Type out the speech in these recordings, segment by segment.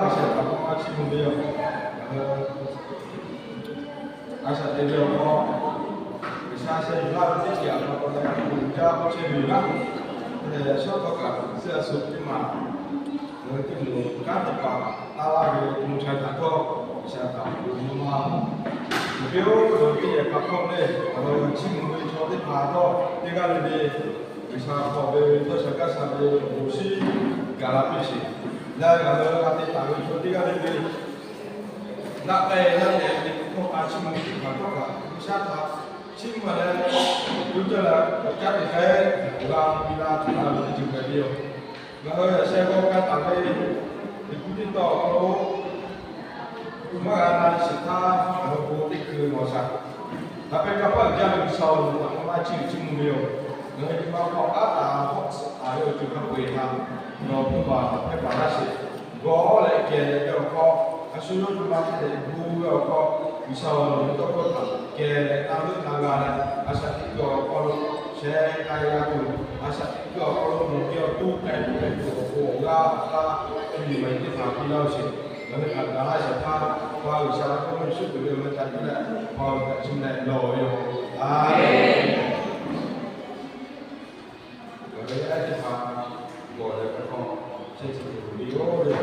A shaꞈ teꞈ ve awˬ hk'aw, G'uiˬsha sheh yuˬ laˇ ve teˇ ceuˬ a hk'aw lo leh, uiˍ jaˇ k'oˆ chehˇ ve yoˬ laˇ. Leh shawˉ hkawˇ kaꞈ suh a shu teˇ maˬ, ngaˬ hui teˇ moˍ kanˉ teˇ hpaˍ taˇ laˇ ve awˬ to chai htaꞈ htawˇ, G'uiˬsha htaꞈ uiˍ mvuh ma. Awˬ viˉ-oˬ, ngaˬ hui teˇ yehˬ kaꞈ hkawˇ lehˬ, ngaˬ hui chiˇ mvuh ve chaw teˇ hpaˍ htawˇ teˇ g'aˇ le le G'uiˬsha hk'awꞈ ve dawˇ sha gaˇ sha ve awˬ bon shinˉ gaˬ la piˇ sheˍ. Leh ngaˬ hui a te taˍ ve chaw teˇ g'aˇ le le, naˆ k'ai naˆ tehˬ ve hkawˇ hk'a chiˇ mvuh teˇ hpaˍ htawˇ kaꞈ G'uiˬsha htaꞈ chiˇ mvuh leh, yawˇ cawˇ leh awˬ caˉ teꞈ k'ai, awˬ g'a piˇ laˇ tuˬ laˇ ve teˇ ceuˬ hpehꞈ ve yoˬ. Ngaˬ hui yaꞈ sheh g'aw k'ai taˍ ve liꞈ hpu teˇ tawn awˬ hk'aw lo, maˇ g'a na shiˍ htaˇ ngaˬ hui bon teˇ hkui ve awˬ shaˍ, hk'a pehˇ kaˇ paˆ uiˍ jaˇ ve G'uiˬsha awˬ lawn htaꞈ maˇ chiˇ uiˍ chiˇ mvuh ve yoˬ. Ngaˬ hui nyi ma hk'aw aˉ taˍ hawˉ tsuhꞈ taˍ ve awˬ ceuˬ hk'a peu-eˬ htaꞈ nawˬ hpeuꞈ maˍ hpehˇ paˍ laˇ sheˍ. G'awˬ leh kehˬ leh ve awˬ hk'aw, a shu yawˇ nyi ma hk'a dehꞈ gu ve awˬ hk'aw, G'uiˬsha awˬ lawn ve tawˇ hkawˇ htaꞈ kehˬ leh taˇ leuˆ taˇ g'a leh, a shaꞈ teꞈ kuiˬ awˬ hk'aw lo sheh k'ai g'a tuˬ, a shaꞈ teꞈ kuiˬ awˬ hk'aw lo nawˬ ve awˬ to k'ai tuˬ k'ai tuˬ awˬ pon awˬ g'aˇ awˬ hk'aˇ hkui yuˬ maˍ teˇ hpaˍ piˇ laˇ-oˆ sheˍ. Ngaˬ hui htaꞈ gaˬ laˇ shehˍ hpaˇ, Awˬ pa G'uiˬsha k'oˆ ve shuˉ kuiˬ ve awˬ meh htaꞈ cuˇ leh, Awˬ pa G'uiˬsha chi leh lawˬ ve yoˬ. Aˍmenˍ. Ngaˬ hui yaˇ ehˉ teˇ hpaˍ gawˬ leh hk'aw chehˇ chi tuˬ ve yoˬ le.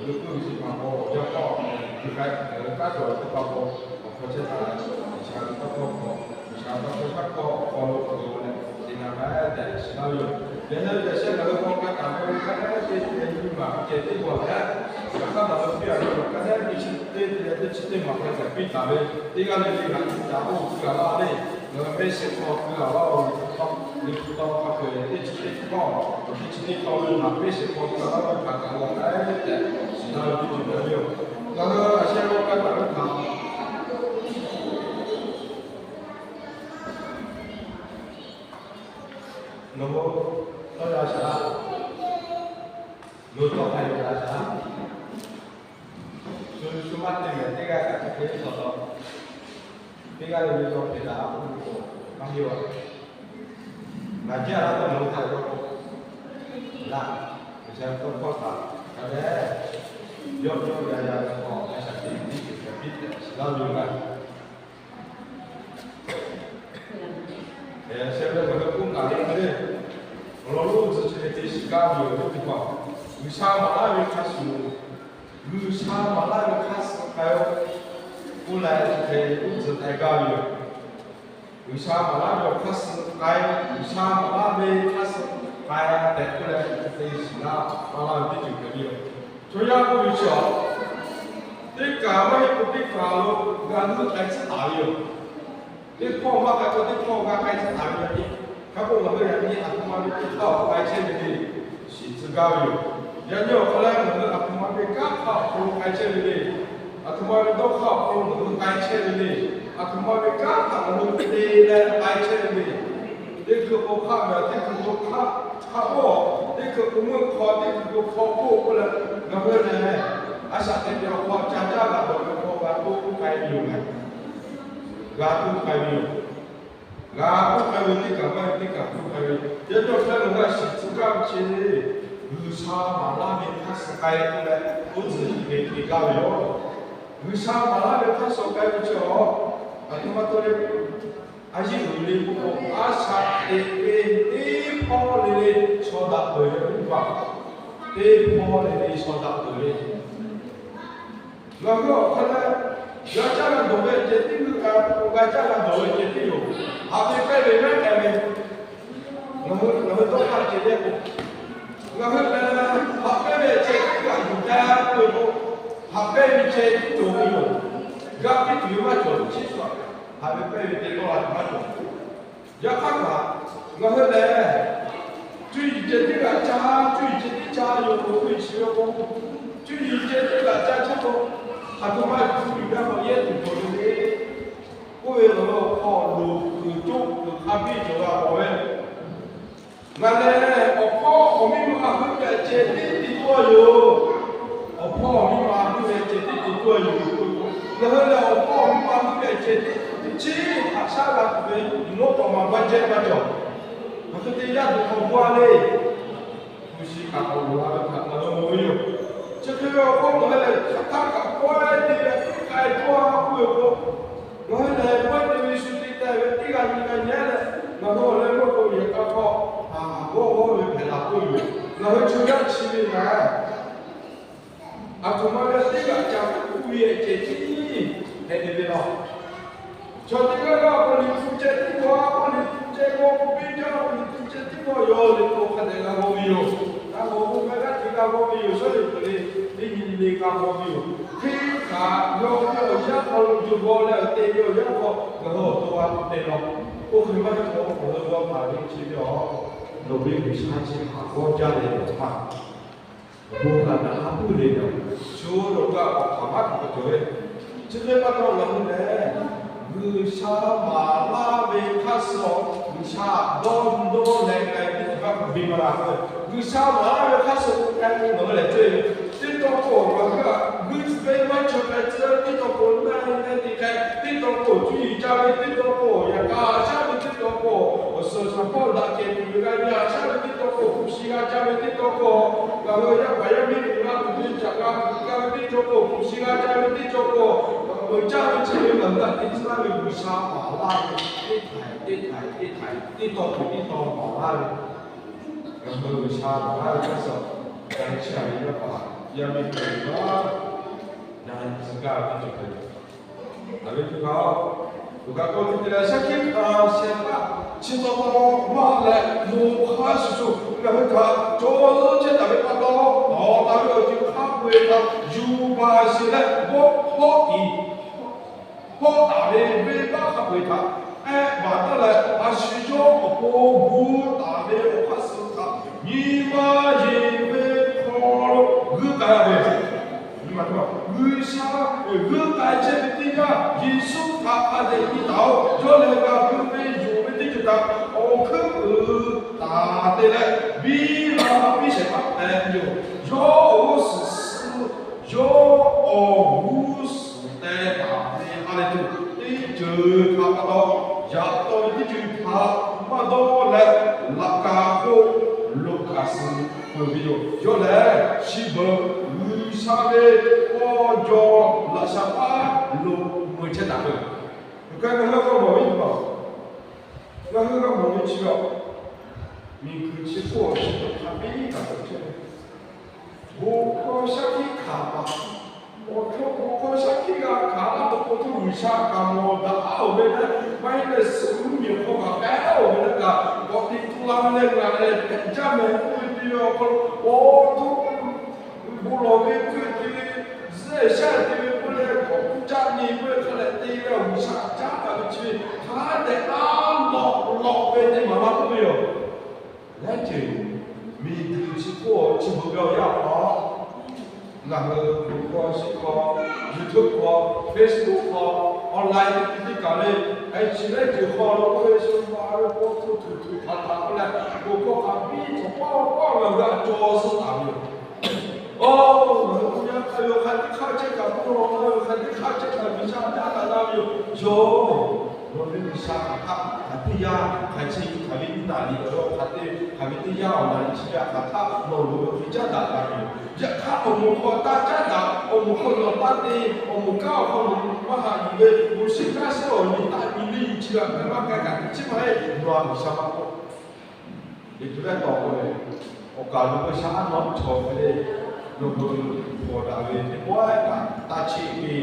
Yawˇ k'oˆ ve chi ma k'o, awˬ jaˇ k'awˇ, ngaˬ hui k'ai, ngaˬ hui k'aˉ cawˬ ve teˇ hpaˍ k'o, awˬ hk'aw chehˇ taˍ leh, G'uiˬsha ve tawˇ hkawˇ hk'aw, G'uiˬsha ve tawˇ hkawˇ hk'aw awˬ hk'aw lo k'awꞈ g'aw leh, te na k'ai tehꞈ shiˍ laˇ ve yoˬ. Yaꞈ nyi yaꞈ sheh ngaˬ hui k'awꞈ k'ai taˍ ve kanˉ teˇ ceuˬ nyi ma ceh teˇ g'aˇ leh, kaꞈ hk'aˇ taˍ ve piˇ a ve kanˉ teˇ chi teˇ te leh teˇ chi teˇ maˍ hk'a gaˬ piˇ taˍ ve, teˇ g'aˇ le le g'aꞈ tuˬ taˍ k'oˆ keu a laˇ le. Ngaˬ hui mehˆ shiˍ hk'aw keu a laˇ-oˬ ve hk'aw, liꞈ hpu taw hk'a peu-eˬ teˇ chi teˇ tawˇ, teˇ chi teˇ tawˇ ve htaꞈ mehˆ shiˍ hk'aw keu a laˇ ve htaꞈ kaꞈ g'aw k'ai tehꞈ shiˍ laˇ ve teˇ ceuˬ hpehꞈ ve yoˬ. Ngaˬ hui yaꞈ sheh g'aw k'ai taˍ ve htaꞈ nawˬ hui tawˇ yaˇ shaˍ, nawˬ hui tawˇ hk'a yaꞈ shaˍ, shu shu maˇ te mehˍ teˇ g'aˇ kaꞈ te hk'e le shaw taw, teˇ g'aˇ le le taw hpehꞈ taˍ a k'oˆ ve k'o, maˇ heˆ a. Ngaˬ jaˇ laˇ k'o nawˬ hui htaꞈ yaw k'o, laˇ, G'uiˬsha ve tawˇ hkawˇ htaꞈ ka leh, yawˇ yawˇ yaꞈ yaꞈ ve k'o, a shaꞈ teꞈ ve teˇ ceuˬ hpehꞈ piˇ tehꞈ shiˍ laˇ ve yoˬ laˇ. Sheh ve ngaˬ hui k'oˆ taˍ ve le, awˬ lawn lonˉ tcuh chi hk'e te shiˍ gaˇ ve yoˬ. Oˇ ve htaꞈ G'uiˬsha maˍ laˇ ve hk'a shuˍ, G'uiˬsha maˍ laˇ ve hk'a suh k'ai-o k'oˆ leh, chi hk'e uˉ tcuh k'ai gaˇ ve yoˬ. G'uiˬsha maˍ laˇ ve awˬ hk'a suh k'ai, G'uiˬsha maˍ laˇ ve hk'a suh k'ai tehꞈ k'oˆ leh, te shiˍ laˇ, maˍ laˇ ve teˇ ceuˬ hpehꞈ ve yoˬ. Chaw yaˇ k'oˆ ve chi a, teˇ kaˬ maˇ heˆ k'o teˇ kaˬ lo g'a nuˇ k'ai tcuhˉ taˍ ve yoˬ. Teˇ hpawˇ maˇ k'ai k'o teˇ hpawˇ g'a k'ai tcuhˉ taˍ ve yoˬ. Hk'a k'o ngaˬ hui yaꞈ nyi a htoꞈ ma ve teˇ hk'aˇ awˬ hk'aw k'ai chehˇ ve le, shiˍ tcuh gaˇ ve yoˬ. Yaꞈ nyi awˬ hk'aw leh ngaˬ hui a htoꞈ ma ve kanˉ hk'aˇ awˬ hk'aw lo k'ai chehˇ ve le, a htoꞈ ma ve dawˇ hk'aˇ awˬ hk'aw lo ngaˬ hui k'ai chehˇ ve le, a htoꞈ ma ve kanˉ htaꞈ ngaˬ hui te leh k'ai chehˇ ve le. Teˇ hkui k'o hk'aˆ ve, teˇ hkui k'o hk'aˆ, hk'aˆ k'oˆ, teˇ hkui k'o meuˇ hk'aw, teˇ hkui k'o hk'aw k'oˆ k'oˆ leh, ngaˬ hui lehˬ a shaꞈ teꞈ ve awˬ hk'aw ca jaˇ g'a dawˬ ve hk'aw g'a toˇ k'ai ve yoˬ meh. G'a toˇ k'ai ve yoˬ. G'a toˇ k'ai ve teˇ kaˬ maˇ heˆ teˇ kaˬ toˇ k'ai ve. Yaꞈ nyi awˬ hk'aw lo g'a shiˍ tcuh gaˇ ve chi, G'uiˬsha maˍ laˇ ve hk'a suh k'ai k'oˆ leh, oˇ tcuhˉ hk'e te gaˇ ve yoˬ. G'uiˬsha maˍ laˇ ve hk'a suh k'ai ve chi a, a htoꞈ ma taw le, a yeˇ uiˍ le k'o, a shaꞈ teꞈ ve teˇ hpawˇ le le shaw daꞈ peuˬ ve teˇ hpaˍ, teˇ hpawˇ le le shaw daꞈ peuˬ ve Ngaˬ hui awˬ hk'aw leh, g'a caˇ g'a dawˬ ve ceh tiˉ g'uiˇ k'ai k'o, g'a caˇ g'a dawˬ ve ceh tiˉ yoˬ. Haꞈ ve pehˇ ve maˇ k'ai ve, ngaˬ hui ngaˬ hui dawˇ hk'aˇ ceh leh k'o, ngaˬ hui lehˬ haꞈ pehˇ ve ceh tiˉ g'aꞈ yuˬ k'ai k'oˆ ve k'o, haꞈ pehˇ ve ceh tiˉ cawˬ ve yoˬ. G'a piˇ tuˬ ve maˇ cawˬ tuˬ chi, haꞈ ve pehˇ ve ceh dawˇ la tuˬ maˇ cawˬ. Yaꞈ hk'aˇ kaꞈ, ngaˬ hui lehˬ cuˇ yiˍ ceh tiˉ g'a caˇ, cuˇ yiˍ ceh tiˉ caˇ yoˬ k'oˆ ve chi ve k'o, cuˇ yiˍ ceh tiˉ g'a caˇ chehˇ k'o, a htoꞈ ma cuˇ yiˍ g'a k'awꞈ yehˇ tuˬ cawˬ ve le k'oˆ ve, ngaˬ hui awˬ hk'aw lo kuiˬ coˇ kuiˬ hk'a biˇ cawˬ g'a k'awꞈ ve. Ngaˬ lehˬ awˬ hpawˇ awˬ miˇ ma heuˆ gaˇ ceh tiˉ te tuˬ yoˬ. Awˬ hpawˇ awˬ miˇ ma heuˆ gaˇ ceh tiˉ te tuˬ yoˬ. Ngaˬ hui lehˬ awˬ hpawˇ awˬ miˇ ma heuˆ gaˇ ceh tiˉ chi haꞈ shaˉ g'a tuˬ ve, nawˉ k'awꞈ maˍ baˇ jehˇ maˇ cawˬ. Ngaˬ hui te yaˇ tuˬ hk'aw g'aˇ le, hpu shi hk'aˬ hk'aw loꞈ la ve htaꞈ ngaˬ hui mawˬ ve yoˬ. Chi hk'e ve awˬ hk'aw lo ngaˬ hui lehˬ, hk'aˬ htaˇ kaꞈ pawehˇ te leh teˇ k'ai tawˇ a k'oˆ ve k'o, ngaˬ hui lehˬ pawehˇ te ve shu te teh ve teˇ g'aˇ nyi g'a nyi leh, ngaˬ hui awˬ leh meuˇ k'o yehˬ k'a hk'aw, a, g'awˇ g'awˇ ve hpehꞈ la k'oˆ yoˬ. Ngaˬ hui chaw yaˇ chi ve lehˬ, aˬ htoꞈ ma g'a teˇ g'aꞈ ca k'oˆ ve ceh tiˉ hpehꞈ ve laˇ. Chaw teˇ g'aˇ g'aˇ k'o liꞈ hpu ceh tiˉ g'awˇ, a k'o liꞈ hpu ceh g'awˇ, k'o piˇ jaˇ k'o liꞈ hpu ceh tiˉ g'awˇ yoˬ. Liꞈ hpu hk'a dehꞈ g'a g'awˇ ve yoˬ. G'a g'awˇ k'o g'a g'aˇ hteꞈ g'a g'awˇ ve yoˬ. Sawˉ liꞈ hpu le teˇ nyi le g'a g'awˇ ve yoˬ. Hteˇ htaꞈ g'awˇ ve awˬ yanˇ hk'aw lo co g'awˇ leh awˬ te ve awˬ yanˇ hk'aw ngaˬ hui awˬ to g'a tuˬ te law. Oˇ hk'e maˇ heˆ k'o ngaˬ hui g'awˇ htaꞈ ve chi ve a, nawˬ ve G'uiˬsha chi htaꞈ g'awˇ jaˇ leh awˬ htaˇ, bon htaꞈ naꞈ ha puiˉ le yoˬ. Shu lo kaꞈ awˬ hk'aˬ maˇ hk'aˬ hk'e cawˬ ve. Chi hk'e pa taw ngaˬ hui lehˬ, G'uiˬsha maˍ laˇ ve hk'aˇ suh, G'uiˬsha dawˇ dawˇ leh k'ai teˇ ceuˬ kaꞈ hk'a biˇ maˇ la k'o, G'uiˬsha maˍ laˇ ve hk'aˇ suh k'ai k'o ngaˬ hui lehˬ cawˇ ve, teˇ taw k'o ngaˬ hui g'uiˇ ve maˇ cawˬ k'ai tcuh, teˇ taw k'o naˇ ve naˇ te k'ai, teˇ taw k'o cuˇ yiˍ ca ve, teˇ taw k'o yaꞈ k'a shaˉ ve, teˇ taw k'o awˬ suhˍ shaˍ hpawˇ daꞈ kehˬ tuˬ ve g'a nyi a shaˉ ve, teˇ taw k'o hpu shi g'a ca ve, teˇ taw k'o ngaˬ hui yaˇ paˍ yaˇ miˇ tuˬ g'a tuˬ ve caꞈ g'a tuˬ g'a ve, teˇ taw k'o hpu shi g'a ca ve, teˇ taw k'o ngaˬ hui caˇ ve chi ve ngaˬ hui g'a te tcuh laˇ ve G'uiˬsha maˍ laˇ ve teˇ htaiˍ teˇ htaiˍ teˇ htaiˍ teˇ taw k'o teˇ taw maˍ laˇ ve, ngaˬ hui G'uiˬsha maˍ laˇ ve hk'aˇ suh, ca ve chi a ve yaˇ paˍ yaˇ miˇ tuˬ g'a na tcuh gaˇ ve teˇ ceuˬ hpehꞈ ve. Aˬ ve teˇ hpaˍ-oˬ, awˬ kaꞈ k'awꞈ te te leh shaˉ hkiˆ hkanˍ shehˍ hpaˇ chi taw taw maˇ leh moˬ hk'aˇ shuˍ shuˍ ngaˬ hui htaꞈ caw zuhˇ chehˇ taˍ ve pa taw, tawˍ taˍ ve awˬ ceuˬ hk'a peu-eˬ htaꞈ yuˬ baˬ sheˍ leh, g'awˇ hawˉ tiˍ hawˉ taˍ ve venˇbaˆ hk'a peu-eˬ htaꞈ k'ehˆ baˬ taˉ leh, a shu yawˇ awˬ pon gu taˍ ve awˬ hk'aˇ suh htaꞈ nyi ma yeˬ ve hk'aw lo g'uiˇ k'ai ve G'uiˬsha g'uiˇ k'ai chehˇ ve teˇ yanˇ, Yeˍsuˆ htaꞈ hk'a dehꞈ nyi taˍ-oˬ. Yawˇ lehˬ ngaˬ hui ve yonˍ ve teˇ ceuˬ htaꞈ awˬ hkuiˉ uiˍ taˍ te leh, biˇ la piˇ shehˍ hpaˇ hpehꞈ ve yoˬ. Yawˇ awˬ g'uˇ suhˍ suh, yawˇ awˬ g'uˇ suhˍ teh taˍ ve ha lehˬ tuˬ teˇ ceuˬ htaꞈ pa taw, yaꞈ taw ve teˇ ceuˬ htaꞈ maˇ dawˇ leh, laꞈ ka hk'oˆ lo kaꞈ suh peuˬ ve yoˬ. Yawˇ lehˬ chi beuꞈ G'uiˬsha ve k'aw jaw laꞈ sha paˉ lo mui chehˇ taˍ ve yoˬ. Ngaˬ hui g'a mawˬ ve teˇ hpaˍ, ngaˬ hui g'a mawˬ ve chi ve, miˬguiˬ chi hk'oˆ awˬ chi hk'a biˇ kaꞈ cawˬ chehˇ ve, bon hkawˇ shaˉ hkiˆ hkanˍ paˍ, awˬ hk'aw bon hkawˇ shaˉ hkiˆ g'a hkanˍ laˇ k'o, k'o htaˇ G'uiˬsha kaꞈ mawˬ daꞈ-oˬ ve leh, maˇ heˆ leh suhˍ mvuhˇmiˬ awˬ hk'aw kaꞈ k'ehˉ-oˬ ve leh kaꞈ, k'awꞈ te tu la ve leh ngaˬ lehˬ hpehꞈ jaˇ mehˍ k'oˆ ve te ve awˬ hk'aw lo, awˬ to bon lawˬ ve k'oˆ ve te ve, zuhˇ shaˉ te ve k'oˆ leh k'awꞈ k'oˆ caˇ ve k'oˆ ve hk'a leh te leh G'uiˬsha caˉ daꞈ ve chi ve hk'a dehꞈ taˇ lawꞈ lawꞈ ve teˇ maˬ maˇ k'oˆ ve yoˬ. Laiˉ ceuˬ miˬguiˬ chi hk'oˆ chi beuꞈ ve awˬ yanˇ hk'aw, ngaˬ hui bon hkawˇ shaˉ hkiˆ hk'aw, YouTube hk'aw, Facebook hk'aw, online teˇ tiˉ kaꞈ le, a chi laiˉ ceuˬ hk'aw lo k'oˆ ve shu ma ve paw htoˇ tuˬ tuˬ htaꞈ htaꞈ k'oˆ leh, bon hkawˇ hk'a biˇ cawˬ paw paw ngaˬ hui htaꞈ caw zuhˇ taˍ ve yoˬ. Oˇ, ngaˬ hui k'oˆ yaˇ hk'a ve awˬ hk'aˇ teˇ hk'aˇ chehˇ kaꞈ k'oˆ law, ngaˬ hui awˬ hk'aˇ teˇ hk'aˇ chehˇ kaꞈ G'uiˬsha caˉ daꞈ la ve yoˬ. Yawˇ, nawˬ ve G'uiˬsha hk'aˬ htaˇ hk'aˬ teˇ yanˇ hk'aˬ chi hk'aˬ ve nyi taˍ liꞈ awˬ hk'aˇ te, hk'aˬ ve teˇ yanˇ awˬ na liꞈ chi ve htaꞈ hk'aˬ htaˇ nawˬ loꞈ ve awˬ hk'e caˉ daꞈ la ve yoˬ. Yaꞈ hk'aˇ awˬ moˍ hk'aw taˇ caˉ daꞈ, awˬ moˍ hk'aw nawˬ taˇ te, awˬ moˍ kanˉ awˬ hk'aw nawˬ maˇ haꞈ yuˬ ve, moˍ shiˍ kanˉ shiˍ awˬ nyi taˇ nyi ve nyi chi g'a hpehꞈ maˇ k'ai kaꞈ teꞈ chiˉ maˇ heˆ, nawˬ a G'uiˬsha maˇ k'oˆ. Liꞈ hpu lehˬ tawˍ k'o, awˬ kaˍ lo ve shaˉ a nawˉ chaw hk'e le, nawˬ hui hpawnˬ daꞈ ve teˇ pawˆ kaꞈ taˇ cheˆ ve,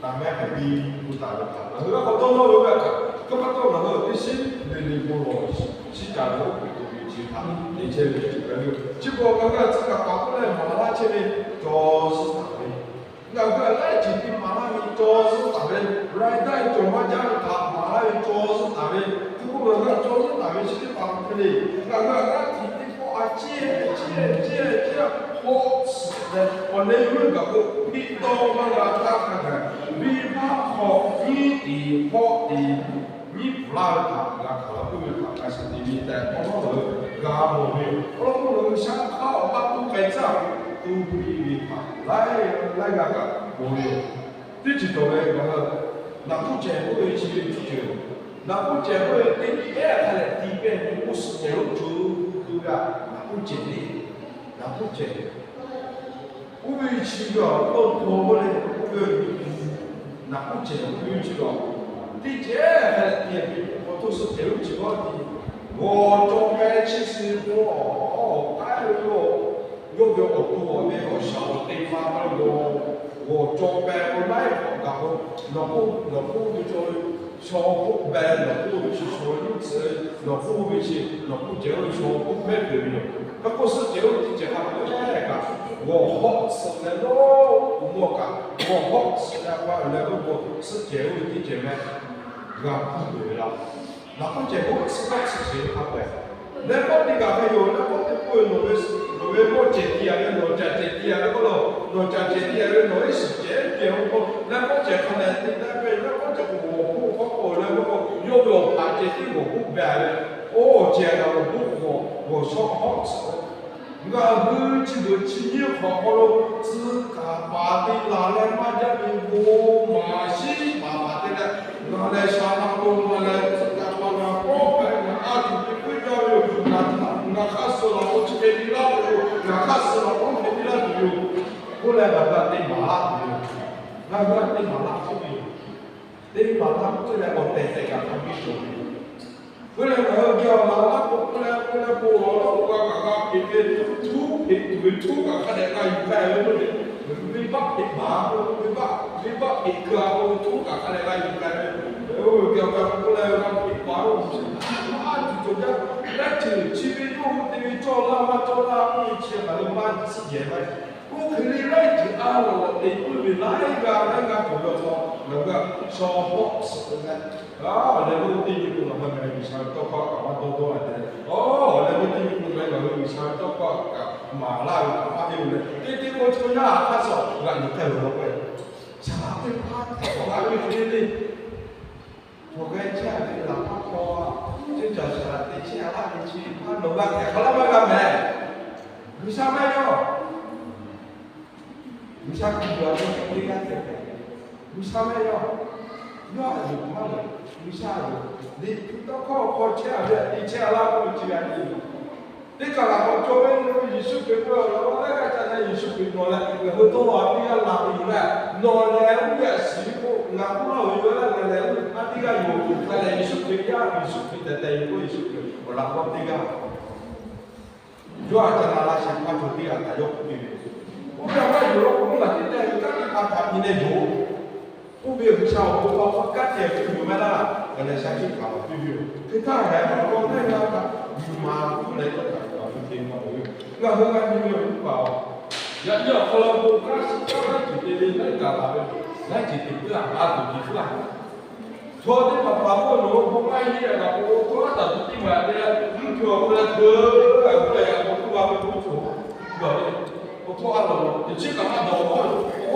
taˇ mehˉ hk'e biˇ k'oˆ taˍ ve htaꞈ ngaˬ hui g'a k'awꞈ dawˇ nawˇ ve kaꞈ, kaꞈ pa taw ngaˬ hui teˇ shiˉ le le bon lawˬ shiˍ caˍ ve oˇ hk'e tuˬ ve chi htaꞈ te chehˇ ve chi hk'e ve yoˬ. Chi beuꞈ ngaˬ hui a tcuh kaꞈ paˍ k'oˆ leh maˍ laˇ chehˇ ve, caw zuhˇ taˍ ve, ngaˬ hui a laiˉ ceuˬ teˇ maˍ laˇ ve caw zuhˇ taˍ ve, raiˍdaˆ cawˬ maˇ jaˇ ve htaꞈ maˍ laˇ ve caw zuhˇ taˍ ve, hk'e k'o ngaˬ hui a caw zuhˇ taˍ ve chi teˇ hpaˍ hk'e le, ngaˬ hui a g'aˇ hteꞈ teˇ pawˆ a ciˉ ciˉ ciˉ ciˉ hawˆ suhˍ leh awˬ leh yawˇ hui kaꞈ k'o, hteˇ tawˇ maˇ g'a htaˇ hk'a gaˬ, venˇbaˆ hk'aw nyiˇ tiˍ hawˆ tiˍ nyiˇ pfuhˍ laˇ ve htaꞈ g'a hkanˍ la k'oˆ ve htaꞈ g'a shiˍ te ve tehꞈ k'awꞈ nawˉ leh g'a mawˬ ve yoˬ. Awˬ lawn k'o, ngaˬ hui shaˉ hk'aˇ awˬ paˇ toˇ k'ai tcuh tuˬ piˇ ve htaꞈ laiˉ laiˉ g'a kaꞈ mawˬ ve yoˬ. Teˇ ceuˬ cawˬ ve ngaˬ hui naꞈ puiˉ cehˬ k'oˆ ve chi ve teˇ ceuˬ, naꞈ puiˉ cehˬ k'oˆ ve teˇ nyi ehˉ hk'a lehꞈ ti pehˇ ve k'oˆ suhˍ cehˬ lonˉ co k'oˆ g'a, naꞈ puiˉ cehˬ le, naꞈ puiˉ cehˬ Oˇ ve chi ve awˬ tawˇ hkawˇ k'oˆ leh, oˇ ve naˬ k'oˆ cehˬ ve chi ve, teˇ cehˬ hk'a dehꞈ te ve awˬ to suh cehˬ ve chi ve, g'awˬ cawˬ peh chi suh k'o, awˬ k'ai ve lo, yawˇ ve awˬ to awˬ ve awˬ shaˍ awˬ te ma k'oˆ lo, g'awˬ cawˬ peh k'o laiˉ hk'awꞈ gaˬ k'o, nawˬ k'oˆ nawˬ k'oˆ ve chaw ve shaw k'oˆ peh, nawˬ k'oˆ ve chi shaw ve nuˇ tcuhꞈ, nawˬ k'oˆ ve chi nawˬ k'oˆ cehˬ ve shaw k'oˆ mehˉ peuˬ ve yoˬ. Hk'e k'o suh cehˬ ve teˇ cehˬ hk'a peu-eˬ kaꞈ, g'awˬ hawˆ tsuhꞈ leh lo, awˬ mawˇ kaꞈ g'awˬ hawˆ tsuhꞈ leh pa leh k'oˆ k'o, suh cehˬ ve teˇ cehˬ meh g'a hpuˇ peuˬ ve laˇ. Naˬ k'oˆ cehˬ k'o suh hawˆ tsuhꞈ cehˬ ve hk'a peu-eˬ, leh k'awꞈ teˇ kaꞈ hk'e yoˬ. Leh k'awꞈ teˇ k'oˆ ve, nawˬ ve mawˇ cehˬ te yaꞈ ve, nawˬ caꞈ cehˬ te yaꞈ ve k'oˆ lo, nawˬ caꞈ cehˬ te yaꞈ ve, nawˬ iˉ shiˍ cehˬ cehˬ k'o, leh k'awꞈ cehˬ hk'a leh te taˇ ve, leh k'awꞈ cehˬ k'o g'awˬ hawˆ k'oˆ leh k'oˆ k'o, yawˇ ve awˬ hpaꞈ cehˬ tiˉ g'awˬ hawˆ peh ve, oˇ cehˬ kaꞈ g'awˬ hawˆ, g'awˬ shaw hawˆ tsuhꞈ ve. Ngaˬ hui chi beuꞈ chi nyiˇ hk'awꞈ hk'aw lo tcuh kaˍ paˍ te laˬ leh maˇ jaˇ ve bon maˍ shiˉ paˍ paˍ te leh, ngaˬ lehˬ shaˍ laꞈ k'o ngaˬ lehˬ tcuh kaˍ paˍ ngaˬ kawˆ hpehꞈ ngaˬ a tuˬ te puiˉ jaˇ ve yoˬ. Ngaˬ htaꞈ ngaˬ hk'aˇ suh laˬ k'o chi hk'e te laˇ tuˬ yoˬ. Ngaˬ hk'aˇ suh laˬ k'o hk'e te laˇ tuˬ yoˬ. K'oˆ leh ngaˬ hui a te maˍ laˇ tuˬ yoˬ. Ngaˬ hui a te maˍ laˇ tuˬ yoˬ. Teˇ maˬ taˇ k'oˆ leh awˬ tehˬ tehˬ kaꞈ hk'a biˇ cawˬ ve. K'oˆ leh ngaˬ hui geh awˬ laꞈ laˇ k'o k'oˆ leh k'oˆ leh bon lawˬ lawˉ k'o g'a kaꞈ g'a hpeꞈ ve, htuˉ hpeꞈ tuˬ ve htuˉ kaꞈ hk'a dehꞈ g'a yuˬ k'ai ve k'oˆ ve, venˇ baˆ hpeꞈ baˬ k'o, venˇ baˆ, venˇ baˆ hpeꞈ keu-a k'o, htuˉ kaꞈ hk'a dehꞈ g'a yuˬ k'ai ve. Oˇ ve geh awˬ g'a k'oˆ leh g'a hpeꞈ baˬ-oˬ, a tuˬ cawˬ jaˇ. Laiˉ ceuˬ chi ve yawˇ hui te ve cawˇ laˇ maˇ cawˇ laˇ k'oˆ ve chi ngaˬ hui maˇ tsuhˇ yehˬ maˇ heˆ. Oˇ hk'e le laiˉ ceuˬ a lawˬ lawˬ te puiˉ ve laiˉ g'a laiˉ g'a cawˬ ve awˬ hk'aw ngaˬ hui a shaw hawˆ tsuhꞈ ve leh, a, awˬ leh meuˇ teˇ nyi k'o ngaˬ hui G'uiˬsha ve tawˇ hkawˇ kaꞈ maˇ dawˇ dawˇ a te leh, a, awˬ leh meuˇ teˇ nyi k'o ngaˬ hui G'uiˬsha ve tawˇ hkawˇ kaꞈ maˍ laˇ ve kaꞈ maˇ heˆ ve leh, teˇ teˇ k'o chaw yaˇ hk'aˇ suh g'aꞈ yuˬ k'ai ve law k'o, saˍ laꞈ teˇ hpaˍ htaꞈ k'awꞈ g'a ve hk'e le le. Hk'aˬ hk'e chehˇ a ve laꞈ hk'aˇ hk'aw, teˇ caˬ saˍ laꞈ te chehˇ a laˇ ve chi hpaˇ nawˬ g'a hpehꞈ hk'aˬ laˇ maˇ g'a mehˍ. G'uiˬsha maˇ heˆ yaˇ. G'uiˬsha kuˬ a ve teˇ g'aˇ tehꞈ, G'uiˬsha maˇ heˆ yaˇ. Yawˇ a yuˬ maˇ lehˬ, G'uiˬsha a yuˬ. Liꞈ hpu tawˇ hkawˇ hk'aw chehˇ a ve, te chehˇ a laˇ k'oˆ ve chi ve a nyi. Teˇ kaꞈ laꞈ k'awꞈ cawˬ ve, Yeˍsuˆ Hkriꞈ k'oˆ ve awˬ laꞈ g'awˇ laiˉ g'aˇ ca leh Yeˍsuˆ Hkriꞈ nawˬ leh ngaˬ hui dawˇ law a teˇ g'aˇ la ve yoˬ leh, nawˬ lehˬ oˇ ve a shiˍ ve k'o, ngaˬ k'oˆ laˇ ve yoˬ leh, ngaˬ lehˬ oˇ ve hk'aˇ teˇ g'aˇ yoˬ. Ngaˬ lehˬ Yeˍsuˆ Hkriꞈ yaˇ, Yeˍsuˆ Hkriꞈ tehꞈ tehꞈ yoˬ k'o, Yeˍsuˆ Hkriꞈ awˬ laꞈ g'awˇ teˇ g'aˇ. Yawˇ a ca la la shehˍ hpaˇ cawˬ teˇ g'aˇ htaꞈ yawˇ k'oˆ piˇ ve, oˇ ve a maˇ yoˬ law k'o, ngaˬ teˇ g'aˇ ve kanˉ teˇ hpaˍ htaꞈ nyi leh yoˬ. Oˇ ve G'uiˬsha awˬ bon hk'aw hk'a kanˉ cehˬ ve yoˬ maˇ laˇ. Ngaˬ lehˬ sha ciˉ hpaˍ awˬ piˇ ve yoˬ. Hk'e htaˇ hehꞈ awˬ lawn laiˉ g'aˇ htaꞈ yuˬ maˍ k'oˆ leh yawˇ htaꞈ yuˬ a ve te maˇ ve. Ngaˬ hui g'a nyi ve awˬ viˉ paˍ-oˬ, yaꞈ nyi awˬ hk'aw lo bon kanˉ suh kanˉ laiˉ ceuˬ te ve laiˉ gaˬ la ve, laiˉ ceuˬ te puiˉ a, a tuˬ te puiˉ a. Chaw teˇ hpaˍ hpaˍ k'oˆ ve, nawˬ hui bon maˇ heˆ leh, ngaˬ k'o tawˇ htaˇ taˍ tuˬ tiˇ maˍ te leh, mvuhˇ hkui awˬ hk'aw leh hkeu, a k'oˆ leh, a k'oˆ tuˬ g'a ve k'oˆ tuˬ, a ve, awˬ hk'aw a lawˬ lawˬ teˇ chiˉ kaꞈ maˇ dawˬ k'o,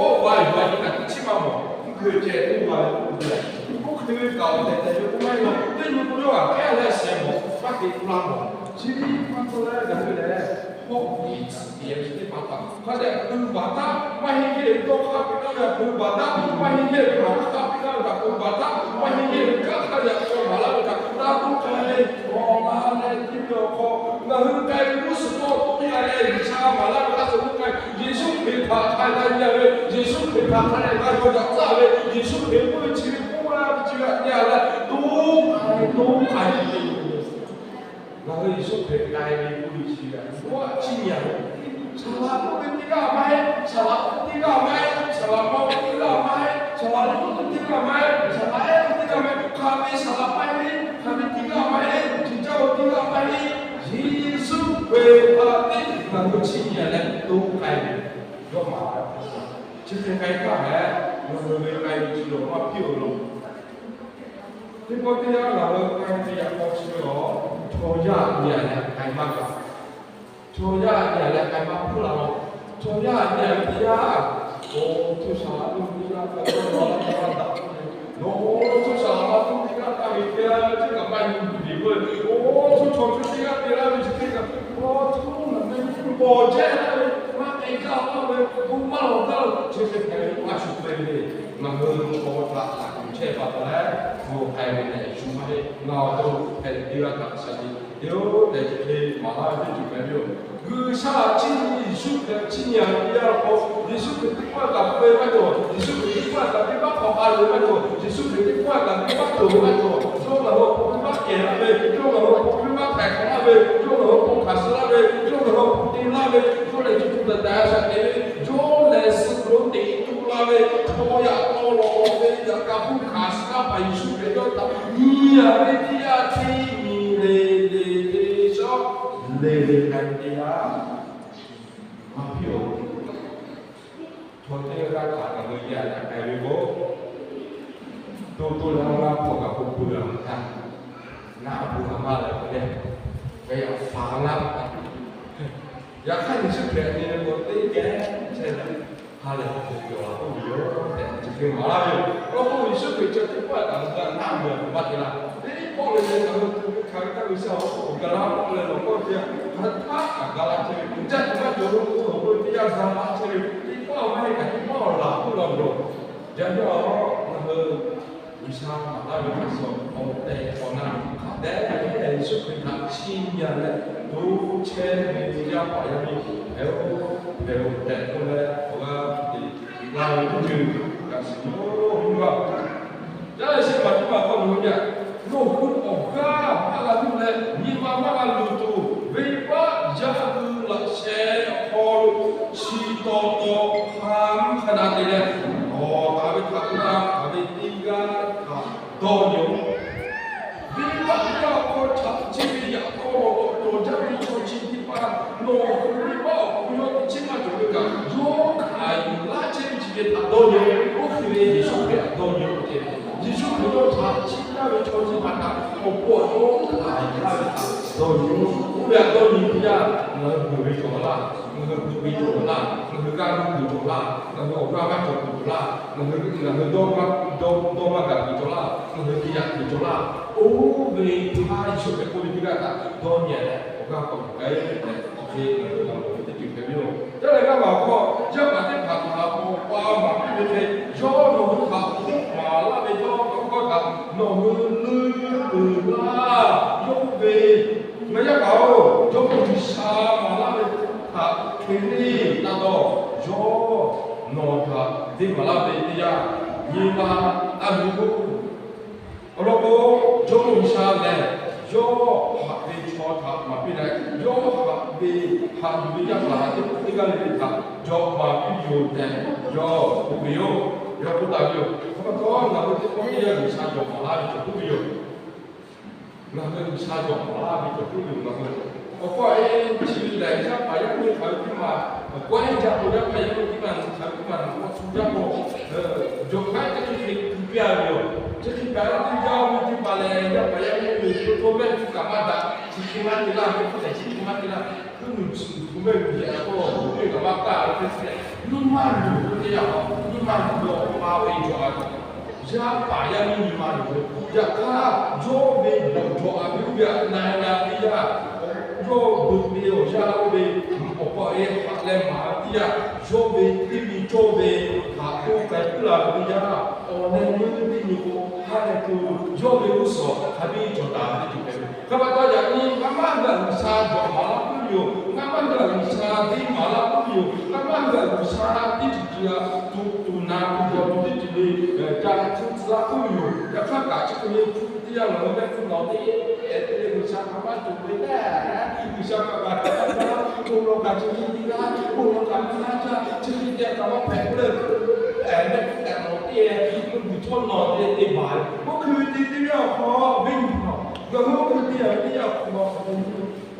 awˬ hk'aw g'a yuˬ g'a nyi kaꞈ teˇ chiˉ maˇ mawˬ, mvuhˇ hkui ceh tuˬ g'a ve k'oˆ tuˬ leh, oˇ hk'e ve kaꞈ awˬ tehˬ tehˬ ve k'oˆ maˇ heˆ lawˬ. Teˇ nyi k'o yawˇ g'aꞈ kehˉ leh shehˍ mawˬ maˇ te k'oˆ laˇ mawˬ. Chi ve maˇ tawˇ leh ngaˬ hui lehˬ, hawˉ nyi tcuhˍ te ve teˇ hpaˍ htaꞈ hk'a dehꞈ hpeu baˬ htaˇ, maˇ heˆ heˆ ve dawˇ hk'aˇ piˇ laˇ ve htaꞈ hpeu baˬ htaˇ, maˇ heˆ heˆ ve maˍ hk'aˇ piˇ laˇ ve htaꞈ hpeu baˬ htaˇ, maˇ heˆ heˆ ve kanˉ hk'aˇ yaꞈ k'aw maˍ laˇ ve htaꞈ hk'e daˇ dawˇ k'ai ve, awˬ la leh teˇ ve awˬ hk'aw, ngaˬ hui k'ai ve g'uˇ suhˍ tawˇ hkawˇ piˇ a leh G'uiˬsha maˍ laˇ ve hk'a shuˍ k'oˆ k'ai, Yeˍsuˆ Hkriꞈ htaꞈ hk'a g'a nyi a ve, Yeˍsuˆ Hkriꞈ htaꞈ hk'a dehꞈ g'a yaw daꞈ tcuhˉ ve, Yeˍsuˆ Hkriꞈ k'oˆ ve chi ve k'oˆ laˇ ve chi ve htaꞈ nyi a leh, to k'ai ve to k'ai ve te yoˬ. Ngaˬ hui Yeˍsuˆ Hkriꞈ k'ai ve k'oˆ ve chi ve, oˇ a ciˉ nyi a ve, saˍ laꞈ k'oˆ ve teˇ g'aˇ maˇ heˆ, saˍ laꞈ k'oˆ teˇ g'aˇ maˇ heˆ, saˍ laꞈ maˇ k'oˆ teˇ g'aˇ maˇ heˆ, saˍ laꞈ liꞈ k'oˆ teˇ g'aˇ maˇ heˆ, saˍ laꞈ ehˉ k'oˆ teˇ g'aˇ maˇ heˆ, hk'aˬ ve saˍ laꞈ maˇ heˆ, hk'aˬ ve teˇ g'aˇ maˇ heˆ, hk'e caˇ ve teˇ g'aˇ maˇ heˆ. Yeˍsuˆ Hkriꞈ htaꞈ teˇ ngaˬ hui chiˇ nyi leh to k'ai ve, yawˇ maˍ laˇ ve, chi hk'e k'ai htaˇ lehˬ, ngaˬ hui ve k'ai ve chi lawˬ maˇ piˇ-oˬ law. Teˇ pawˆ teˇ yanˇ ngaˬ hui k'ai ve yaꞈ k'aw chi ve awˬ, chaw yaˇ nyi a leh k'ai maˇ g'a. Chaw yaˇ nyi a leh k'ai maˇ hpuˇ la law. Chaw yaˇ nyi a ve teˇ yanˇ, oˇ, chaw saˍ laꞈ k'oˆ ve teˇ g'aˇ k'ai maˇ hpuˇ la law, chaw yaˇ daꞈ k'oˆ ve, oˇ, chaw saˍ laꞈ k'oˆ ve teˇ g'aˇ k'ai ve teˇ yanˇ, chi kaꞈ maˇ nyi tuˬ ve, oˇ, chaw chaw teˇ g'aˇ te laˇ ve chi teˇ g'aˇ, oˇ, chaw ngaˬ meh nyi tuˬ bawˬ jehˇ laˇ ve, maˇ k'ai gaˇ laˇ ve, bon maˇ lawˬ gaˇ ve, chi hk'e hpehꞈ ve a shu hk'e ve le. Ngaˬ hui chaw htaꞈ htaꞈ kuˬ Hk'e pa taw leh, bon k'ai ve lehˬ shu maˇ heˆ. Ngaˬ awˬ to hpehꞈ te g'a kaꞈ shaˍ tiꞈ te-oˬ tehꞈ chi hk'e maˍ laˇ ve teˇ ceuˬ hpehꞈ ve yoˬ. G'uiˬsha htaꞈ chiˇ nyi, Yeˍsuˆ Hkriꞈ htaꞈ chiˇ nyi-a ve teˇ yanˇ hk'aw, Yeˍsuˆ Hkriꞈ teˇ pawˆ kaꞈ peu-e maˇ cawˬ. Yeˍsuˆ Hkriꞈ teˇ pawˆ kaꞈ venˇbaˆ hk'aw ha loꞈ-e maˇ cawˬ. Yeˍsuˆ Hkriꞈ teˇ pawˆ kaꞈ venˇbaˆ cawˬ ve maˇ cawˬ. Yawˇ ngaˬ hui awˬ pon venˇbaˆ kehˬ laˇ ve, yawˇ ngaˬ hui awˬ pon venˇbaˆ htaiˍ hk'awꞈ laˇ ve, yawˇ ngaˬ hui awˬ pon hkanˍ suh laˇ ve, yawˇ ngaˬ hui awˬ pon te laˇ ve, yawˇ lehˬ co co taiˍ taiˍ a shaꞈ teꞈ ve, yawˇ lehˬ suh lo teꞈ tu la ve, chaw yaꞈ taw lawˬ ve, yaꞈ ka hpuˇ hkanˍ suh laˇ paˍ Yeˍsuˆ Hkriꞈ yawˇ htaꞈ nyi-a ve teˇ yanˇ, teˇ nyi le le te shawˉ le le k'ai ve teˇ yanˇ, maˇ piˇ-oˬ. Chaw teˇ g'aˇ htaꞈ ngaˬ hui yaꞈ daꞈ k'ai ve k'o, to to leh a g'a hpawˇ kaꞈ k'oˆ peuˬ-a htaˇ, ngaˬ a peuˬ a maˇ leh k'o leh, ngaˬ yaꞈ fa laˇ. Yaꞈ hk'aˇ Yeˍsuˆ Hkriꞈ nyi ve k'o teˇ geh chehˇ leh, ha lehˬ hk'aw hk'e cawˬ la k'oˆ ve yoˬ tehꞈ chi hk'e maˍ laˇ ve yoˬ. Awˬ lawn k'o Yeˍsuˆ Hkriꞈ chi teˇ pawˆ kaꞈ g'a naˆ ve awˬ maˇ te laˇ. Teˇ pawˆ lehˬ lehˬ ngaˬ hui tuˬ ve hkanˍ ve htaˇ G'uiˬsha awˬ hk'aw gaˬ la k'oˆ leh lawˬ k'oˆ ve, hk'aˬ htaˇ kaꞈ gaˬ la chehˇ ve, jaˇ tuˬ maˇ cawˬ lo k'o awˬ hk'aw teˇ yanˇ gaˬ la chehˇ ve, teˇ pawˆ maˇ heˆ kaꞈ teˇ pawˆ laˬ k'oˆ la ve yoˬ. Yaꞈ nyi awˬ lawn ngaˬ hui G'uiˬsha maˍ laˇ ve hk'a shuˍ awˬ tehˬ awˬ na hk'a dehꞈ ve Yeˍsuˆ Hkriꞈ htaꞈ chiˇ nyi-a leh, to chehˇ ve yaˇ paˍ yaˇ miˇ hpehꞈ-oˬ, hpehꞈ-oˬ tehꞈ k'oˆ leh awˬ g'aˇ piˇ te laˇ ve teˇ ceuˬ kaꞈ shiˍ yoˬ. Awˬ viˉ teˇ hpaˍ, yaˇ leh shehˆ maˬ teˇ maˬ hk'aw lo nyi-a, nawˬ hui awˬ g'aˇ maˇ g'a tuˬ leh nyi ma maˇ g'a luˬ tuˬ, venˇbaˆ yaˇ hui laꞈ sheh awˬ hk'aw lo chi taw taw hk'a mvuhˇ hk'a na te leh, awˬ taˍ ve htaꞈ g'a hkanˍ ve teˇ g'aˇ htaꞈ dawˇ nyi-oˬ. Venˇbaˆ yaˇ awˬ hk'aw chaꞈ chiˇ ve yaꞈ k'aw lawˬ tawꞈ cawˬ jaˇ ve chaw chi teˇ hpaˍ, nawˬ hui venˇbaˆ awˬ hk'aw yawˇ teˇ chiˉ maˇ cawˬ ve kaꞈ, yawˇ hk'aˬ yuˬ laˇ chehˇ ve chi ve htaꞈ dawˇ nyi-oˬ. Oˇ hk'e ve Yeˍsuˆ Hkriꞈ htaꞈ dawˇ nyi-oˬ tehꞈ, Yeˍsuˆ Hkriꞈ yawˇ chaꞈ chiˇ taˍ ve chaw chi hpaˍ htaꞈ awˬ pon awˬ yawˇ hk'aˬ yuˬ laˇ ve htaꞈ dawˇ nyi-oˬ. Oˇ ve htaꞈ dawˇ nyi teˇ yanˇ, ngaˬ hui vuiˬ ve cawˬ laˇ, ngaˬ hui vuiˬ ve cawˬ laˇ, ngaˬ hui g'a tuˬ cawˬ laˇ, ngaˬ hui awˬ g'aˇ maˇ cawˬ tuˬ cawˬ laˇ, ngaˬ hui ngaˬ hui dawˇ maˇ dawˇ maˇ gaˬ tuˬ cawˬ laˇ, ngaˬ hui te yaꞈ tuˬ cawˬ laˇ. Oˇ ve htaˇ Yeˍsuˆ Hkriꞈ k'oˆ ve teˇ g'aˇ htaꞈ dawˇ nyi leh awˬ g'aˇ k'awꞈ k'ai leh, awˬ hk'e ngaˬ hui g'a mawˬ ve teˇ ceuˬ hpehꞈ ve yoˬ. Yaˇ leh g'aˇ maˬ awˬ hk'aw, yaˇ paˍ teˇ hpaˍ htaꞈ awˬ pa maˍ piˇ ve hk'e, yawˇ nawˬ hui htaꞈ awˬ hk'oˆ maˍ laˇ ve yawˇ tawˇ hkawˇ htaꞈ nawˬ hui leuˉ peuˬ laˇ. Yawˇ k'oˆ ve, Ngaˬ yaˇ paˍ-oˬ, Jawˇmawˇ G'uiˬsha maˍ laˇ ve htaꞈ hk'e le taˇ dawˇ. Yawˇ nawˬ htaꞈ venˇ maˍ laˇ ve teˇ yanˇ, nyi ma taˇ luˬ-oˬ. Awˬ lawn k'o, Jawˇmawˇ G'uiˬsha lehˬ, yawˇ haꞈ ve chaw htaꞈ maˍ piˇ leh, yawˇ haꞈ ve, haꞈ yuˬ ve yaˇ paˍ teˇ hpaˍ teˇ g'aˇ le le htaꞈ jawꞈ maˍ piˇ yoˬ tehꞈ yawˇ k'oˆ ve yoˬ. Yawˇ k'oˆ taˍ ve yoˬ. Hk'e pa taw, ngaˬ hui teˇ pawˆ teˇ yanˇ G'uiˬsha jawꞈ maˍ laˇ ve cawˬ k'oˆ ve yoˬ. Ngaˬ hui G'uiˬsha jawꞈ maˍ laˇ ve cawˬ k'oˆ ve yoˬ. Ngaˬ hui awˬ pa e chi lehˬ, yaˇ paˍ yaˇ miˇ hk'aˬ ve teˇ maˬ, kawehˇ jaˇ k'o, yaˇ paˍ yaˇ miˇ teˇ maˬ hk'aˬ ve teˇ maˬ, awˬ hk'aw htu jaˇ k'o, jawꞈ hk'aˇ teˇ hk'e htu piˇ-a ve yoˬ. Chi hk'e kaꞈ, teˇ yanˇ oˇ ve teˇ maˬ lehˬ, yaˇ paˍ yaˇ miˇ ve to to mehˆ hpu kaꞈ maˇ daꞈ, chi hk'e maˇ te laˇ, mehˆ hpu lehˬ chi hk'e maˇ te laˇ, hpu nuˬ chi hpu mehˆ ve yaꞈ k'aw hpu teˇ kaꞈ maˇ kaˇ ve teˇ hk'e, nyi ma luˬ ve teˇ yanˇ, nyi ma luˬ ve awˬ pa ve cawˬ-a. Yaˇ paˍ yaˇ miˇ nyi ma luˬ ve, yaꞈ hk'aˇ, yawˇ ve bawˬ jawꞈ-a ve oˇ ve htaꞈ na na teˇ yanˇ, yawˇ beuꞈ ve awˬ yanˇ oˇ ve awˬ pa e haꞈ leh maˍ ve teˇ yanˇ, yawˇ ve teˇ nyi cawˇ ve htaꞈ k'oˆ k'ai puiˉ la ve teˇ yanˇ, awˬ leh meuˇ teˇ nyi k'o, ha leh k'o, yawˇ ve g'uˇ suhˍ hk'a biˇ cawˬ taˍ ve teˇ ceuˬ hpehꞈ ve. Hk'e pa taw, yaꞈ nyi ngaˬ maˇ hui htaꞈ G'uiˬsha jawꞈ maˍ laˇ puiˉ ve yoˬ. Ngaˬ maˇ hui htaꞈ G'uiˬsha venˇ maˍ laˇ puiˉ ve yoˬ. Ngaˬ maˇ hui htaꞈ G'uiˬsha teˇ ceuˬ ceuˬ htaꞈ tuꞈ tuˬ na tuˬ jawˬ tuˬ teˇ ceuˬ le, ca htu tcuh laˇ puiˉ ve yoˬ. Yaꞈ hk'aˇ kaꞈ chi hk'e ve hpu teˇ yanˇ ngaˬ hui mehˆ hpu nawˬ teˇ, e, teˇ le G'uiˬsha hk'aˬ maˇ cawˬ ve lehˬ, G'uiˬsha kaꞈ g'a htaˇ maˇ htaˇ, bon lawˬ kaꞈ ceh nyi nyi laˇ, bon lawˬ kaꞈ maˇ laˇ caˇ, chi hk'e te kaꞈ maˇ hpehꞈ k'oˆ leh, e, mehˆ hpu kaꞈ nawˬ teˇ, e, mvuhˇ miˬ htawˇ nawˬ teˇ te baˬ ve. Oˇ hk'e ve te teˇ yanˇ awˬ hk'aw venˇ nyi nawˬ, ngaˬ hui oˇ hk'e te yaꞈ ve teˇ yanˇ awˬ hk'aw,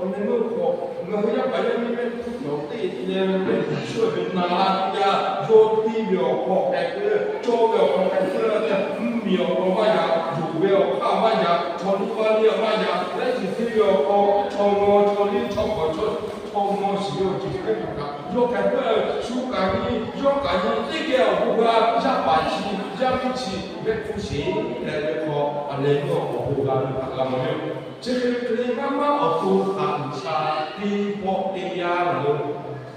awˬ leh meuˇ hk'aw, ngaˬ hui yaˇ paˍ yaˇ miˇ mehˆ hpu nawˬ teˇ te leh mehˆ hpu shuˉ ve na laˇ teˇ yanˇ, yawˇ teˇ ve awˬ hk'aw k'ai k'oˆ leh, cawˇ ve awˬ hk'aw k'ai k'oˆ leh, mvuhˇ miˬ awˬ hk'aw maˇ yaꞈ, yonˍ ve awˬ hk'aˇ maˇ yaꞈ, chaw liˇ paˇ liˇ maˇ yaꞈ, laiˉ ceuˬ teˇ ve awˬ hk'aw chaw ngaw chaw liˇ chaw hk'awꞈ chaw chaw ngaw shiˍ ve awˬ ceuˬ hk'e kaꞈ, yawˇ k'ai k'oˆ leh, shu kaꞈ nyi, yawˇ kaꞈ nyi, teˇ geh awˬ bon g'a, yaˇ paˍ chi, yaˇ miˇ chi, mehˆ hpu sheˍ leh ve hk'aw, awˬ leh meuˇ awˬ bon g'a ve htaꞈ g'a mawˬ ve yoˬ. Chi hk'e ve hk'e leh, ngaˇ maˇ awˬ to htaꞈ G'uiˬsha teˇ pawˆ teˇ yanˇ lo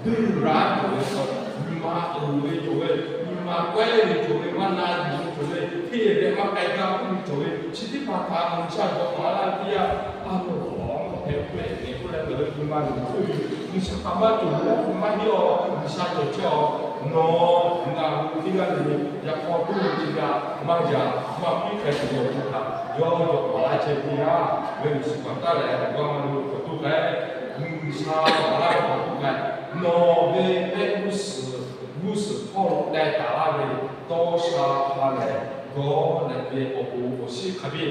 duˇ raˇ cawˬ ve, nyi ma uiˍ ve cawˬ ve, nyi ma kawehˇ ve cawˬ ve, maˇ na yuˬ ve cawˬ ve, hteˇ ve maˇ k'ai gaˇ k'oˆ ve cawˬ ve, chi teˇ hpaˍ htaꞈ G'uiˬsha cawˬ maˍ laˇ ve teˇ yanˇ, a loˍ awˬ hk'e k'oˆ leh, k'oˆ leh ngaˬ hui nyi ma luˬ k'oˆ ve, G'uiˬsha htaꞈ maˇ cawˬ lawˇ maˇ heˆ awˬ, G'uiˬsha cawˬ chehˇ awˬ, nawˬ ngaˬ hui teˇ g'aˇ le le yaꞈ k'aw toˇ ve chi g'a maˇ yaꞈ maˇ piˇ hk'a shuˍ cawˬ htaꞈ yawˇ cawˬ maˍ laˇ chehˇ ve teˇ yanˇ, ve Yeˍsuˆ kaꞈ taˇ lehˬ, awˬ g'aˇ ma lo k'awꞈ toˇ k'ai, G'uiˬsha maˍ laˇ ve k'awꞈ toˇ k'ai, nawˬ ve mehˆ g'uˇ suhˍ g'uˇ suhˍ hpawˇ lo teh taˍ laˇ ve dawˇ sha ha lehˬ gawˇ leh ve awˬ bon awˬ shinˉ hk'a biˇ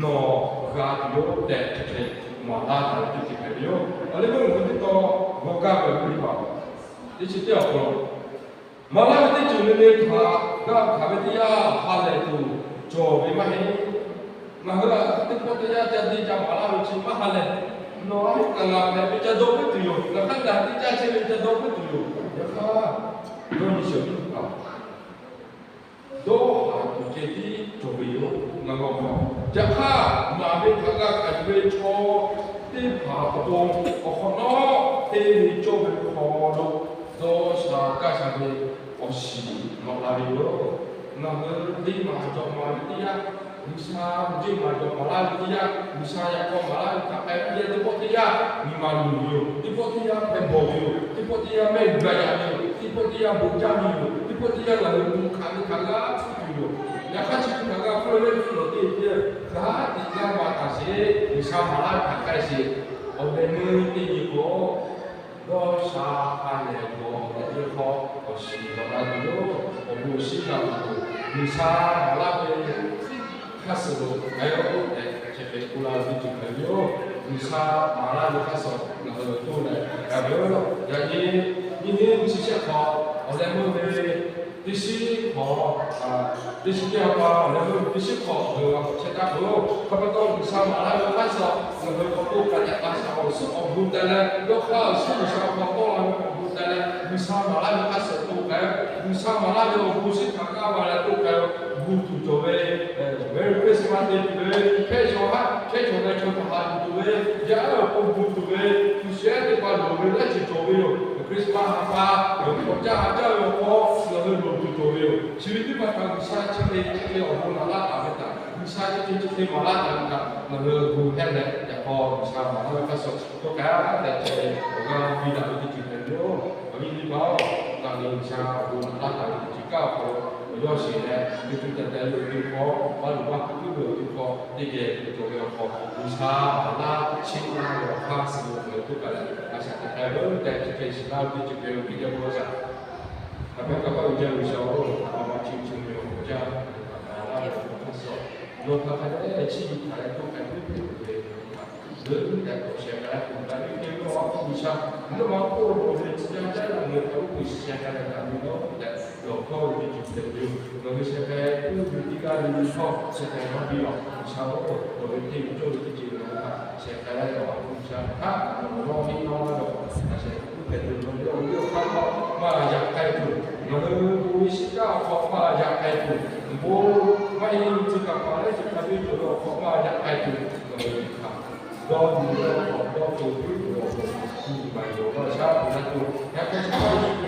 nawˬ g'a tuˬ yoˬ tehꞈ, hk'e hk'e maˍ laˇ taˍ ve teˇ ceuˬ hpehꞈ ve yoˬ. Awˬ leh meuˇ ngaˬ hui teˇ taw g'aw gaˇ ve awˬ viˉ teˇ hpaˍ, teˇ chi teˇ awˬ hk'aw lo maˍ laˇ ve teˇ ceuˬ le le htaꞈ g'a hkanˍ ve teˇ yanˇ, ha lehˬ tuˬ cawˬ ve maˇ heˆ. Ngaˬ hui teˇ pawˆ teˇ yanˇ ca te ca maˍ laˇ ve chi maˇ ha lehˬ, nawˬ a heˆ kaꞈ ngaˬ hpehꞈ ve ca dawˇ puiˉ tuˬ yoˬ. Ngaˬ hk'aˇ ngaˬ teˇ caˇ chehˇ ve ca dawˇ puiˉ tuˬ yoˬ. Yaꞈ hk'aˇ, dawˇ nyi shehˍ hpaˇ dawˇ haˍ tuˬ ceh tiˉ cawˬ ve yoˬ. Ngaˬ g'a mawˬ. Yaꞈ hk'aˇ, maˍ ve htaꞈ g'a hkanˍ yuˬ ve chaw teˇ hpaˍ awˬ pon awˬ hk'awꞈ nawˉ te ve cawˇ ve hk'aw lo dawˇ sha kaˇ sha ve awˬ shiˍ nawꞈ la ve yoˬ. Ngaˬ hui teˇ maˬ cawˬ maˍ ve teˇ yanˇ, G'uiˬsha ve teˇ maˬ cawˬ maˍ laˇ ve teˇ yanˇ, G'uiˬsha yaꞈ k'aw maˍ laˇ ve htaꞈ k'ai piˇ leh teˇ pawˆ teˇ yanˇ nyi ma luˬ ve yoˬ. Teˇ pawˆ teˇ yanˇ hpehꞈ bawˬ ve yoˬ. Teˇ pawˆ teˇ yanˇ mehˆ g'uiˬ g'a yaꞈ ve yoˬ. Teˇ pawˆ teˇ yanˇ bon jaˇ ve yoˬ. Teˇ pawˆ teˇ yanˇ ngaˬ hui bon hkanˍ ve htaꞈ g'a tuˬ yoˬ. Yaꞈ hk'aˇ chi htaꞈ g'a hpuˇ leh leh hpu lawˬ te te, g'aˇ tiꞈ g'aˇ ma taˍ sheˍ, G'uiˬsha maˍ laˇ ve htaꞈ k'ai sheˍ. Awˬ leh meuˇ teˇ nyi k'o, dawˇ sha ha lehˬ gawˬ leh ve hk'aw awˬ shiˍ g'a laˇ ve yoˬ. Awˬ bon awˬ shinˉ g'a tuˬ, G'uiˬsha maˍ laˇ ve hk'aˇ suh lo k'ai-o tehꞈ, chi hk'e k'oˆ laˇ ve teˇ ceuˬ hpehꞈ ve yoˬ. G'uiˬsha maˍ laˇ ve hk'aˇ suh ngaˬ hui toˇ leh k'ai ve yoˬ. Yaꞈ nyi nyiˇ hinˉ nyiˇ chi shehˆ hk'awꞈ awˬ leh meuˇ ve teˇ shiˉ hk'awꞈ, teˇ shiˉ teˇ ha pa awˬ leh meuˇ ve teˇ shiˉ hk'awꞈ ngaˬ hui g'a k'awꞈ chehˇ taˍ peuˬ-oˬ. Hk'a pa taw G'uiˬsha maˍ laˇ ve hk'aˇ suh ngaˬ hui k'awꞈ toˇ k'ai leh a shaꞈ awˬ suhˉ awˬ bon teh leh, yawˇ hk'aˇ awˬ suhˉ G'uiˬsha hk'aw tawˆ la ve awˬ bon teh leh, G'uiˬsha maˍ laˇ ve hk'aˇ suh toˇ k'ai, G'uiˬsha maˍ laˇ ve awˬ bon shiˉ htaꞈ g'aˇ va leh toˇ k'ai-o. Gu tuˬ cawˬ ve, Merry Christmas te tuˬ ve, hkehˇ chaw haˉ hkehˇ chaw leh chaw htaꞈ haꞈ yuˬ tuˬ ve, yaˇ ehˉ awˬ pon gu tuˬ ve, Hkriꞈ yaˇ teˇ hpaˍ loˍ ve laiˉ ceuˬ cawˬ ve yoˬ. Christmas ha pa, awˬ hk'aw caˇ ha caˇ ve awˬ hk'aw ngaˬ hui loˍ tuˬ cawˬ ve yoˬ. Chi ve teˇ hpaˍ htaꞈ G'uiˬsha chi hk'e chi hk'e awˬ bon naꞈ laˇ taˍ ve htaꞈ, G'uiˬsha chi hk'e chi hk'e maˍ laˇ taˍ ve htaꞈ ngaˬ hui gu hehˇ leh, yaꞈ k'aw G'uiˬsha maˍ laˇ ve hk'aˇ suh toˇ k'ai-a tehꞈ, chi awˬ g'aˇ piˇ daꞈ ve teˇ ceuˬ hpehꞈ ve yoˬ. Awˬ viˉ teˇ hpaˍ-oˬ, ngaˬ hui G'uiˬsha awˬ bon naꞈ laˇ taˍ ve teˇ ceuˬ kaˇ awˬ hk'aw lo, awˬ yawˇ sheˍ leh, teˇ ceuˬ tehꞈ tehꞈ lo teˇ hk'aw, maˇ luˬ maˇ hk'oˆ puiˉ ve awˬ teˇ hk'aw teˇ geh cawˬ ve awˬ hk'aw, G'uiˬsha maˍ laˇ cheˇ laˇ ve awˬ hk'aˇ suh lo ngaˬ hui toˇ k'ai leh, a shaꞈ teꞈ k'ai ve tehꞈ chi hk'e shiˍ laˇ ve teˇ ceuˬ hpehꞈ ve teˇ geh bon laˇ shaˍ. Hk'aˬ hk'e kaꞈ paˆ uiˍ jaˇ G'uiˬsha-oˬ, hk'aˬ ma ma chi ceuˬ ve awˬ hk'aw jaˇ, maˍ laˇ ve awˬ hk'aˇ suh, nawˬ hk'aˬ hk'e leh chiˇ nyi htaꞈ leh toˇ k'ai puiˉ puiˉ ve, leuˉ leuˉ tehꞈ k'awꞈ shehˍ k'ai leh, kuˬ k'ai ve teˇ g'aˇ awˬ hk'aˇ G'uiˬsha, nawˬ ma k'oˆ lo ve chi jaˇ jaˇ ve hk'a uˉ peꞈ shehˍ k'ai leh kaꞈ ve lawˇ tehꞈ, nawˬ hkawˇ ve teˇ ceuˬ hpehꞈ ve yoˬ. Nawˬ ve shehˍ k'ai puiˉ ve teˇ g'aˇ ve nyi hkawˇ shehˍ k'ai maˇ biˇ lawˬ. G'uiˬsha-oˬ, nawˬ ve hteˇ ve cawˇ ve teˇ ceuˬ nawˬ hui htaꞈ shehˍ k'ai laˇ ve awˬ hk'aˇ G'uiˬsha htaꞈ nawˬ ve lawˇ ve nawˇ laˇ ve awˬ hk'aˇ shehˍ k'ai puiˉ hpehꞈ ve yoˬ. Nawˬ ve awˬ hk'aˇ hk'aw maˇ yaꞈ k'ai tuˬ, nawˬ hui bon ve shiˉ jaˇ awˬ hk'aw maˇ yaꞈ k'ai tuˬ, bon maˇ heˆ ve tcuh kaˍ paˍ leh chi hk'a biˇ cawˬ ve awˬ hk'aw maˇ yaꞈ k'ai tuˬ, nawˬ ve htaꞈ dawˇ nyi leh awˬ dawˇ hk'e puiˉ ve awˬ hk'aw, tuˬ maˍ yoˬ. G'uiˬsha htaꞈ na tuˬ, yaꞈ hk'aˇ chi hk'aˇ